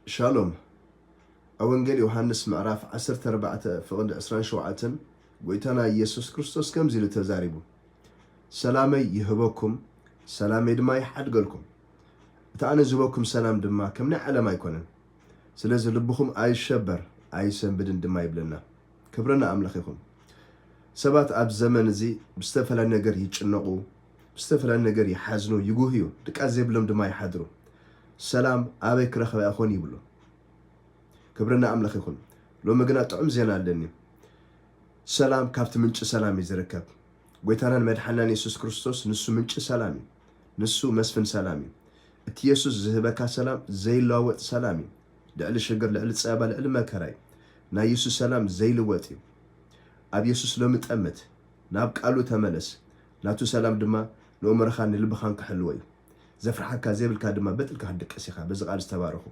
ሻሎም። ኣብ ወንጌል ዮሃንስ ምዕራፍ ዓሰርተ ኣርባዕተ ፍቕዲ ዕስራን ሸውዓተን ጎይታና ኢየሱስ ክርስቶስ ከምዚ ኢሉ ተዛሪቡ፣ "ሰላመይ ይህበኩም፣ ሰላመይ ድማ ይሓድገልኩም። እቲ ኣነ ዝህበኩም ሰላም ድማ ከም ናይ ዓለም ኣይኮነን። ስለዚ ልብኹም ኣይሸበር፣ ኣይሰንብድን ድማ" ይብለና። ክብርና ኣምላኽ ይኹን። ሰባት ኣብ ዘመን እዚ ብዝተፈላለየ ነገር ይጭነቑ፣ ብዝተፈላለየ ነገር ይሓዝኑ፣ ይጉህዩ፣ ድቃስ ዘይብሎም ድማ ይሓድሩ። "ሰላም ኣበይ ክረኽባ ይኾን?" ይብሉ። ክብርና ኣምላኽ ይኹን። ሎሚ ግና ጥዑም ዜና ኣለኒ። ሰላም ካብቲ ምንጪ ሰላም እዩ ዝርከብ። ጎይታናን መድሓናን የሱስ ክርስቶስ ንሱ ምንጪ ሰላም እዩ። ንሱ መስፍን ሰላም እዩ። እቲ የሱስ ዝህበካ ሰላም ዘይለዋወጥ ሰላም እዩ። ልዕሊ ሽግር፣ ልዕሊ ጸባ፣ ልዕሊ መከራ እዩ። ናይ የሱስ ሰላም ዘይልወጥ እዩ። ኣብ የሱስ ሎሚ ጠምት፣ ናብ ቃሉ ተመለስ። ናቱ ሰላም ድማ ንእምሮኻን ንልብኻን ክሕልዎ እዩ። ዘፍርሓካ ዘይብልካ ድማ በጥልካ ክትድቅስ ኢኻ። በዚ ቃል ዝተባረኹ።